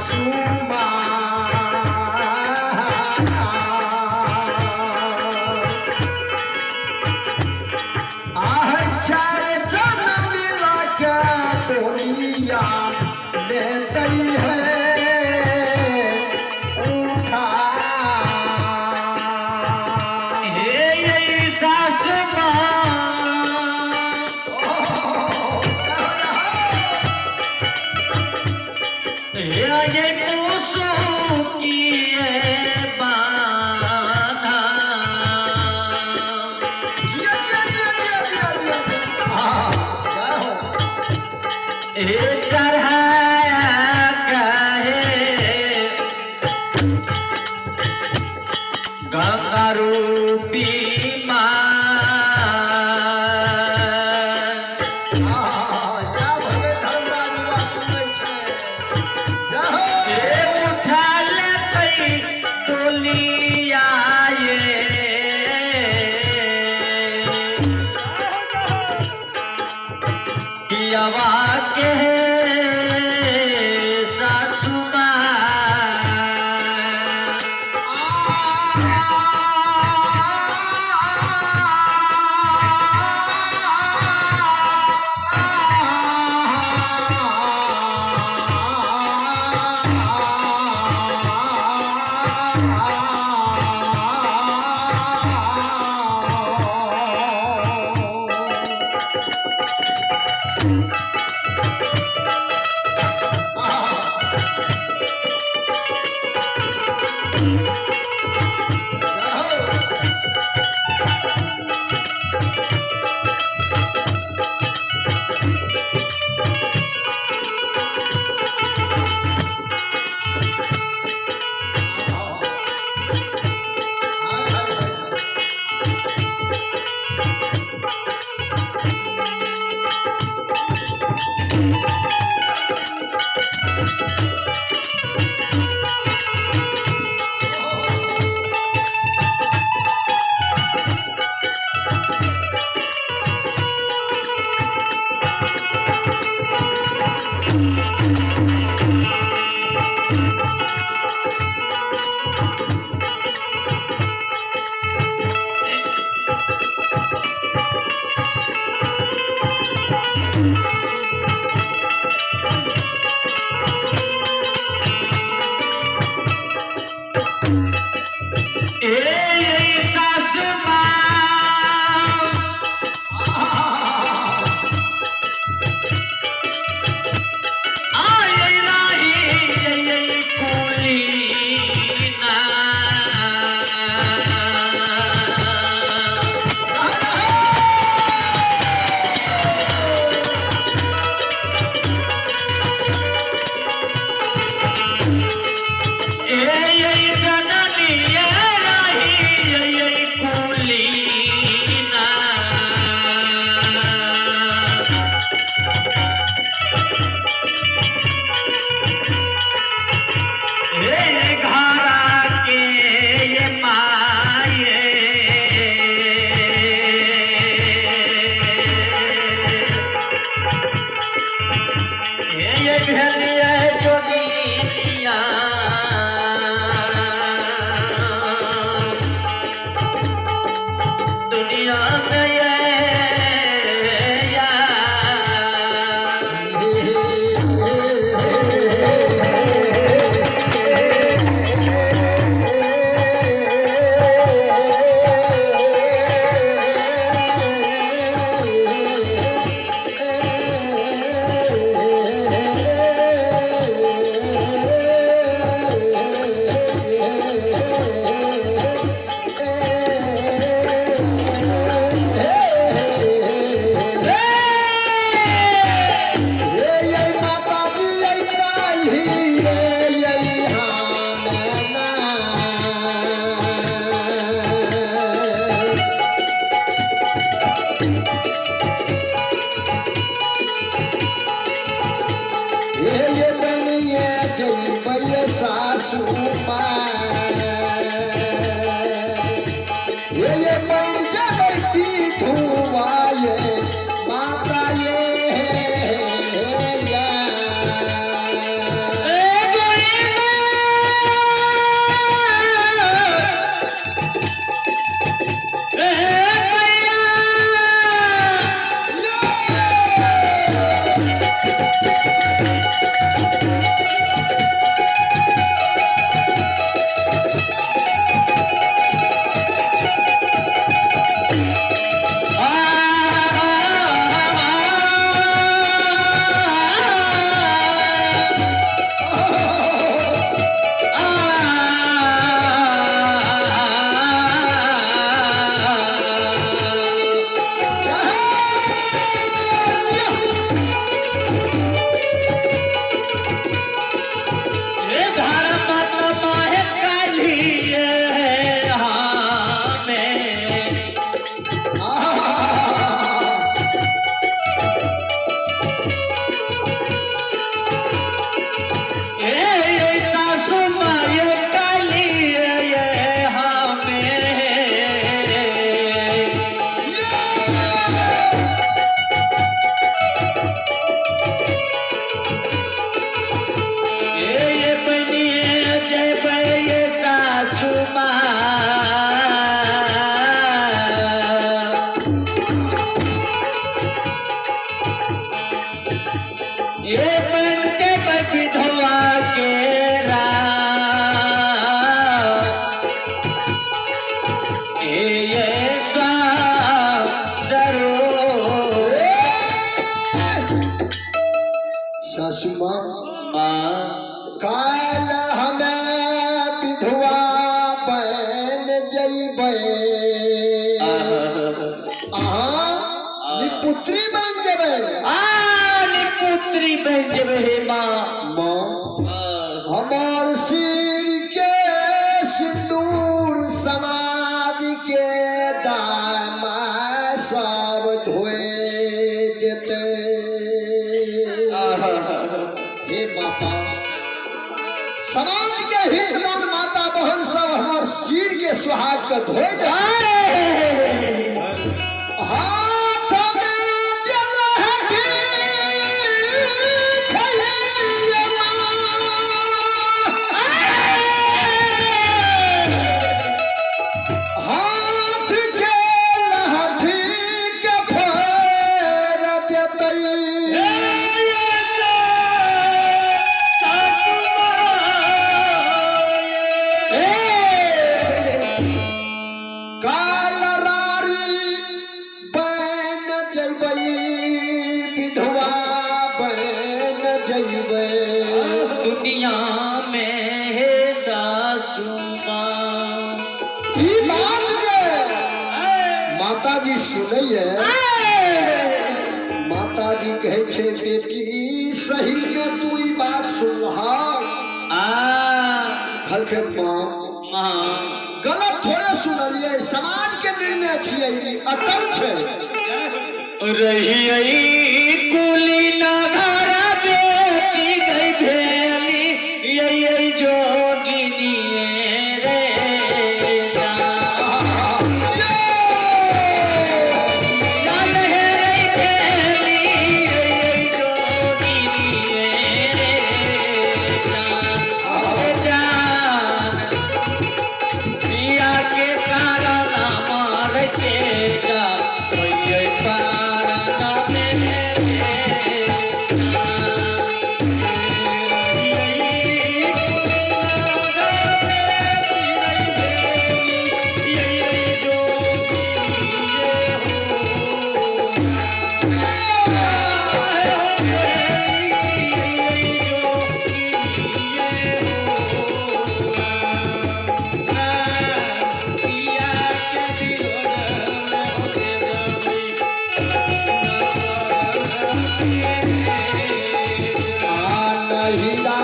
सासू माँ। आह चार जन मिला के टोलिया लेते है उठा। हे ये सासु माँ, हे ये मुसु की बाना। जिया जिया जिया जिया जिया जिया। हाँ, जय हो। हे चढ़ाया कहे गंगा रूपी माँ। हाँ, जा भले धर्मराज बाबा सुनै छै। जय हो। हे उठा लेतै डोलिया ये, पियवा के सासु माँ। ए सासु माँ, आय राही ये कुलीना। ए जननी ये राही ये कुलीना। हे घरा के ये माये, हे ये भेलिए जोगिनिया। दुनिया में ये या। सासू माँ, ये बन जबती धुआए माता ये। ए गोरी काल हमे विधवा बन जइबै, अहाँ निपुत्री बन जेबै। आ निपुत्री बन जेबै हे माँ। माँ हमर सिर के सिंदूर समाज के दामा सब धोए देतै। हे माता, समाज के हित मन माता बहन सब हमर सिर के सुहाग के धोए दे। हाथ में जल हठी खइये माँ, हाथ के लहठी के फेर देतै। काल रारी बन जइबै, विधवा बन जइबै। दुनिया में हे सासू माँ। ई बात के माताजी सुनैये, माताजी कहै छै बेटी सही में तू ई बात सुनलहा। आ कहलकै माँ माँ गलत थोड़े सुनलियै, समाज के निर्णय छियै, ई अटल छै। रहियै कुलीन घर बेटी गई भेली ये जोगिनी रे। जान हे रे भेली ये जोगिनी रे। जान पिया के कारण मार के जा कोई पारा में। आ नहिरा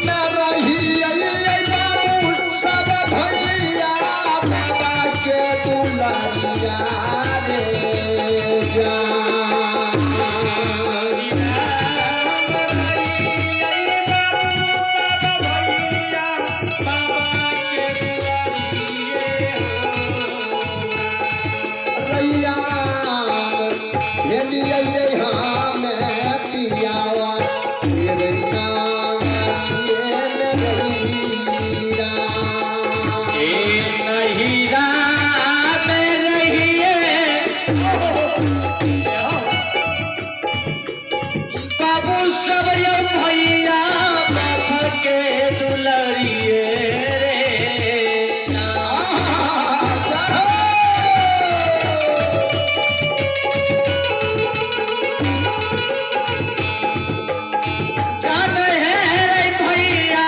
में रहियै बाबू सब भैया बाबा के दुलरिया रे जान। रैया भेलियै रे हमे पियावा रे नांगरिये में रहिया। नहिरा में रहिए बाबू सब यौ भैया बाबा के दुलरिए रे। जान है रे भैया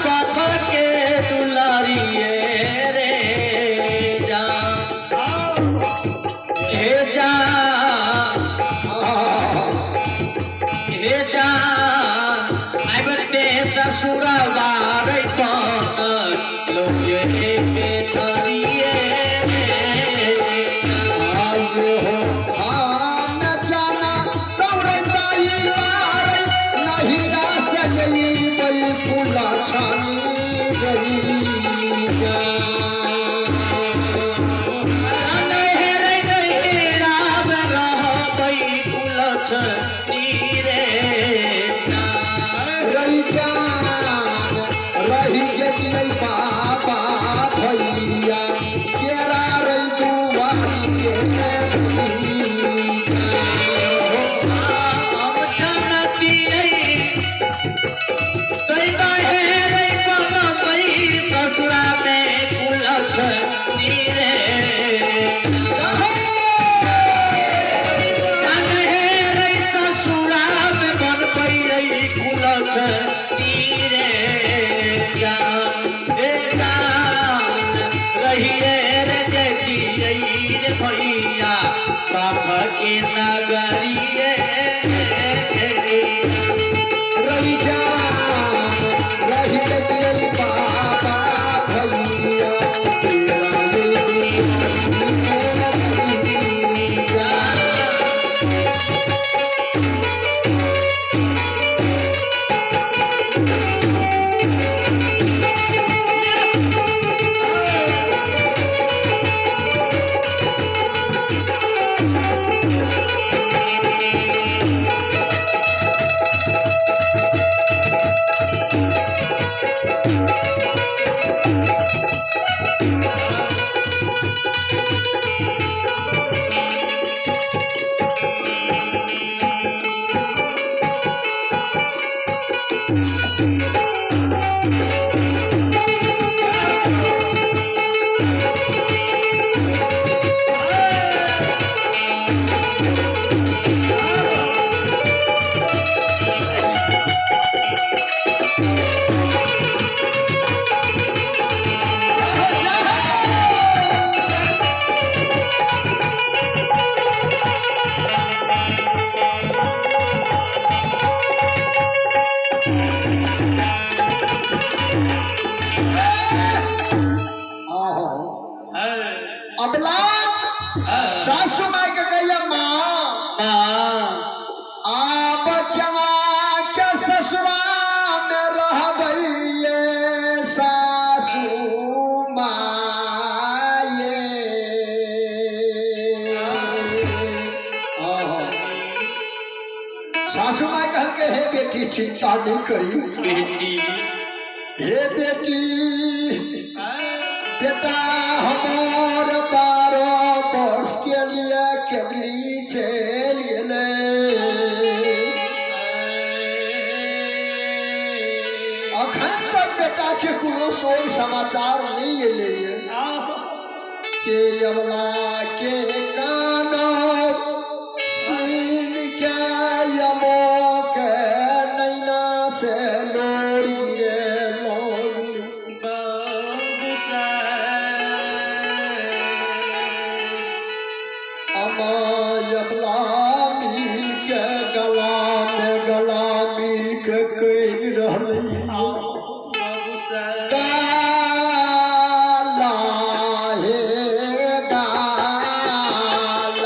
बाबा के दुलरिए रे। जा हे जा हे जा आबते ससुरवा रे पान लोग के थारिए रे। आये हो हम जाना तौरे ताई मारे नहिरा से जइबै फूला छानी रही जान हे रे नहिरा में रहबै कुलछनी रे। रही जान रही जतियै बाबा भैया केरा रही दुआरी के हम जानतियै तैबा हे रे बनबै ससुरा में कुलछनी रे। जान हे रे ससुरा में बनबै रे कुलछनी रे। चिंता नहीं करी। बेटी हे बेटी, बेटा हमार 12 वर्ष के लिए केदली चल गेलै। अखन तक बेटा के कोनो सोई समाचार नहीं एलै। से यमला के कान सुन के यमो के नैना से लोरी रे लोरी। अमा यमला मिल के गला में गला मिल के कहि रहलै। गाला हे गाला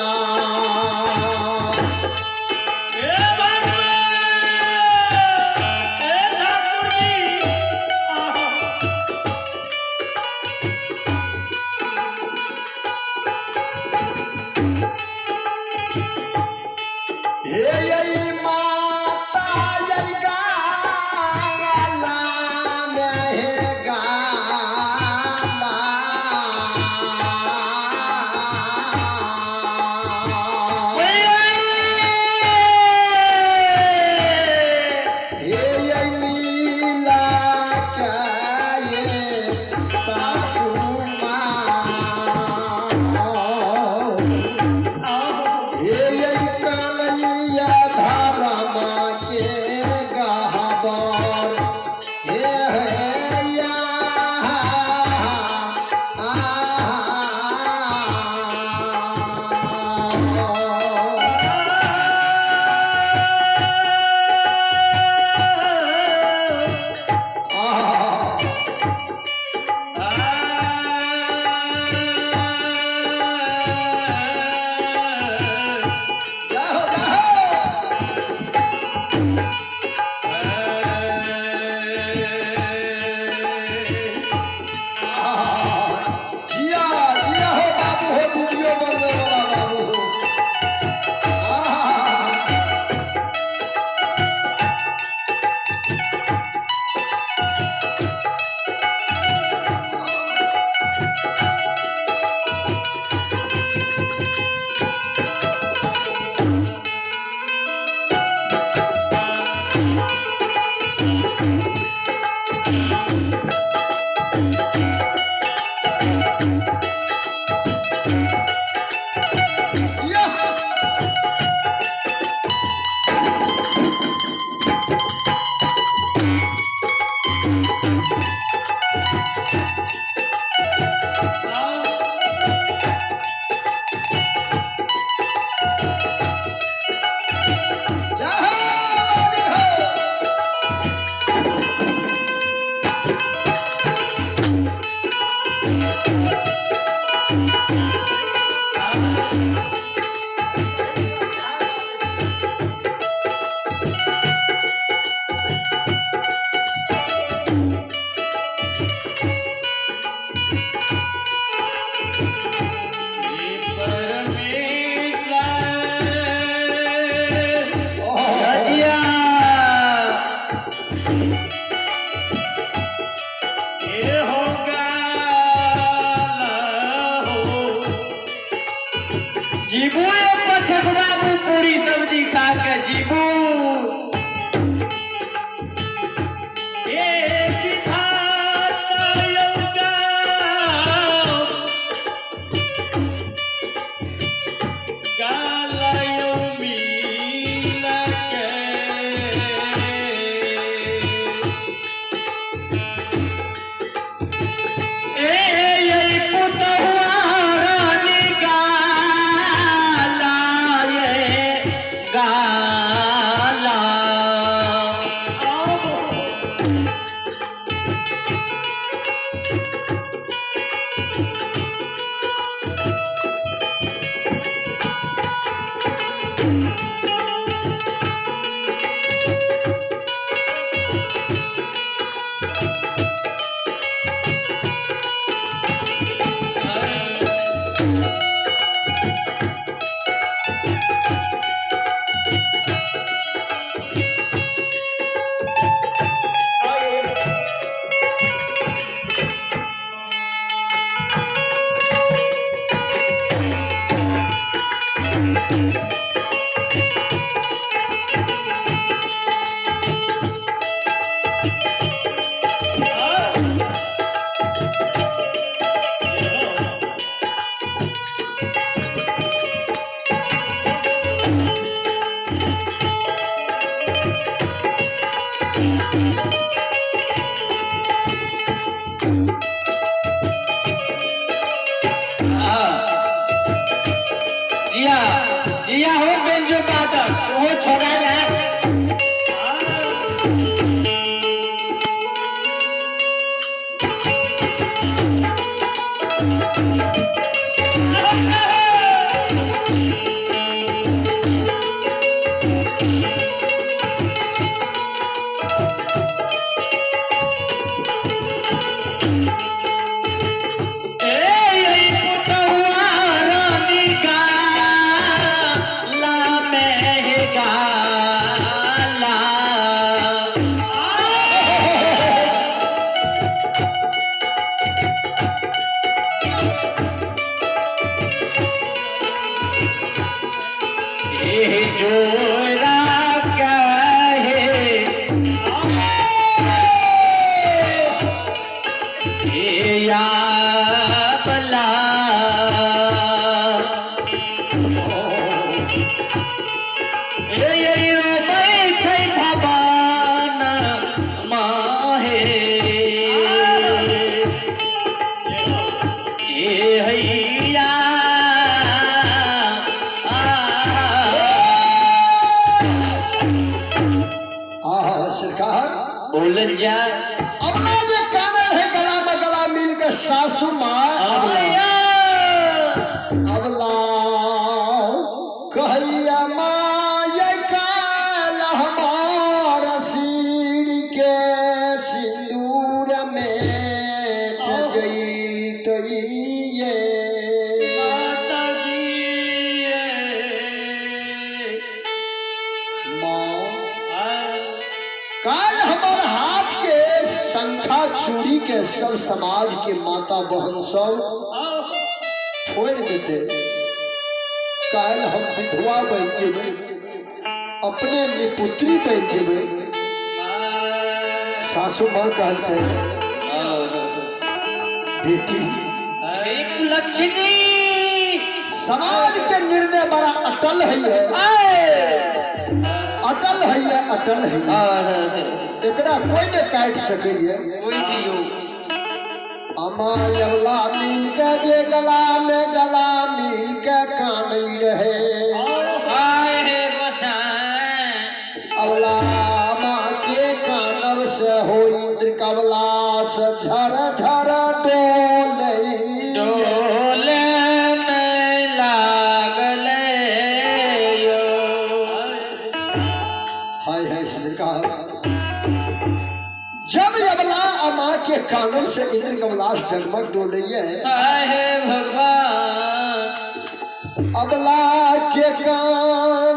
सासू माँ अबला कहैया माय काल हमार सिर के सिंदूर में जैतैये माँ काल हमार हाथ के शंखा चूड़ी के सब समाज के माता बहन सब छोड़ देते। काल हम विधवा बन जेबै, अपने निपुत्री बन जेबै। सासू माँ कहते बेटी लक्ष्मी समाज के निर्णय बड़ा अटल है, अटल है, अटल है, एकरा कोई ने काट सकैए। अमा अवला मिल के जे गला में गला मिल के कानै रहे, अवला माँ के कानब से हो इंद्र कवला से झर झर डोले डोले में लागले। हाय हाय सरकार, जब अबला अमा के कानून से इंद्र कमलाश डगमग डोले है भगवान। अबला के कान